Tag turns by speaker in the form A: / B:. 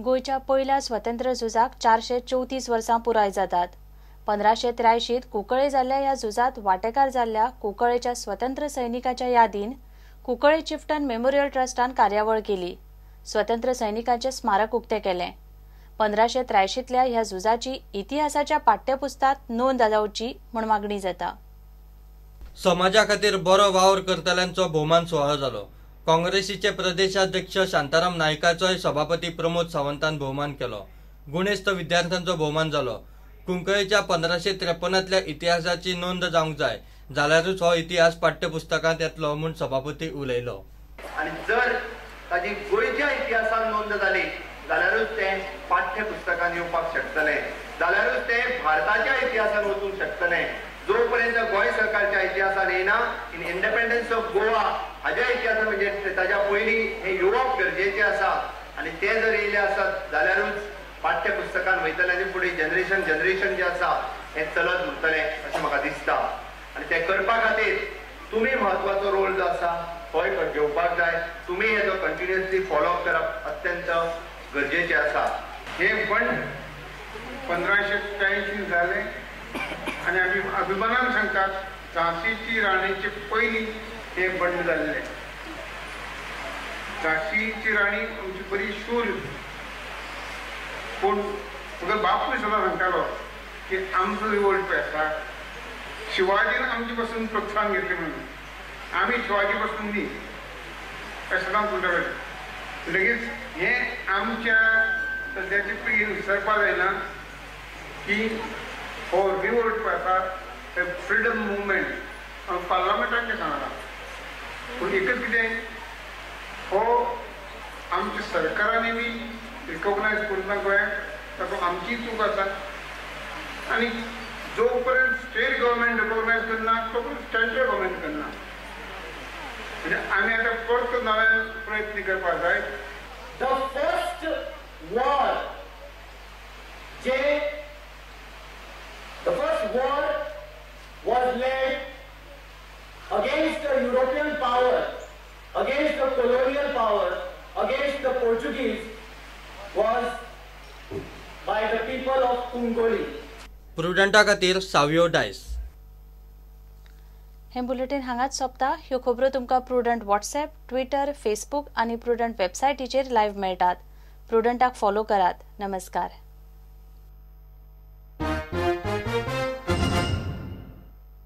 A: गोंयच्या पयल्या स्वतंत्र झुजाक 434 वर्सां पुराय जातात. 1583 कुंकळे जाल्ल्या ह्या झुजांत वांटेकार जाल्ल्या कुंकळेच्या स्वतंत्र सैनिकाच्या यादीन कुंकळे चिफ्टन मेमोरियल ट्रस्टान कार्यावळ केली. स्वतंत्र सैनिकांचें स्मारक उक्तें केलें. 1583तल्या ह्या झुजाची इतिहासाच्या पाठ्यपुस्तकांत नोंद जावची म्हूण मागणी जाता.
B: समाजा खातीर बरो वावर करतल्यांचो भोवमान सुवाळो जालो. काँग्रेसीचे प्रदेशाध्यक्ष शांताराम नायकाचोय सभापती प्रमोद सावंतान भोवमान केलो. गुणेस्त विद्यार्थ्यांचो भोवमान जालो. कुंकळेच्या 1553तल्या इतिहासाची नोंद जावंक जाय जाल्यारूच हो इतिहास पाठ्यपुस्तकांत येतलो म्हूण सभापती उलयलो.
C: आनी जर ताजी गोंयच्या इतिहासात नोंद जाली जाल्यारूच तें पाठ्यपुस्तकांत येवपाक शकतलें, जाल्यारूच तें भारताच्या इतिहासात वचूंक शकतलें. जोपर्यंत गोंय सरकारच्या इतिहासात येना इन इंडिपेंडन्स ऑफ गोवा हाज्या इतिहासात म्हणजे ताज्या पयलीं हें येवप गरजेचें आसा आनी तें जर येयलें आसत जाल्यारूच पाठ्यपुस्तकान वयतलें आनी फुडें जनरेशन जनरेशन जें आसा हें चलत उरतलें अशें म्हाका दिसता. आनी तें करपा खातीर तुमी म्हत्वाचो रोल जो आसा होय घेवपाक जाय. तुमी हेजो कंटिन्युअसली फॉलोअप करप अत्यंत गरजेचें आसा.
D: हें बंड 1583 जालें आनी आमी अभिमानान सांगतात झांसीची राणीचे पयलीं हें बंड जाल्लें. झांसीची राणी आमची बरी शूर, पूण म्हजो बापूय सदां सांगतालो की आमचो रिवोल्ट पळय आसा शिवाजीन आमचे पासून प्रोत्साहन घेतलें म्हणून, आमी शिवाजी पासून न्ही अशें सदांच म्हणटाले. म्हणटकीच हें आमच्या सद्याचे पिळगेन विसरपाक जायना की हो रिवोल्ट पळय आसा ते फ्रिडम मुवमेंट पार्लमेंटान सांगलां. पूण एकच कितें हो आमच्या सरकारांनी बी रिकॉग्नायज करूंक ना गोंयांक, तातूंत आमची चूक आसा. आनी जो पर्यंत स्टेट गव्हर्मेंट रिकॉग्नायज करना तो पर्यंत सेंट्रल गव्हर्मेंट करना. म्हणजे आमी आतां परत नव्यान प्रयत्न करपाक जाय.
E: The first war J the first war was led against the European power, against the colonial power, against the Portuguese was by the people of Cuncolim.
B: प्रुडंटा खातीर सावियो डायस.
A: हें बुलेटीन हांगाच सोंपता. ह्यो खबरो तुमकां प्रुडंट व्हॉट्सएप, ट्विटर, फेसबूक आनी prudent वेबसायटीचेर live मेळटात. प्रुडंटाक फॉलो करात. नमस्कार.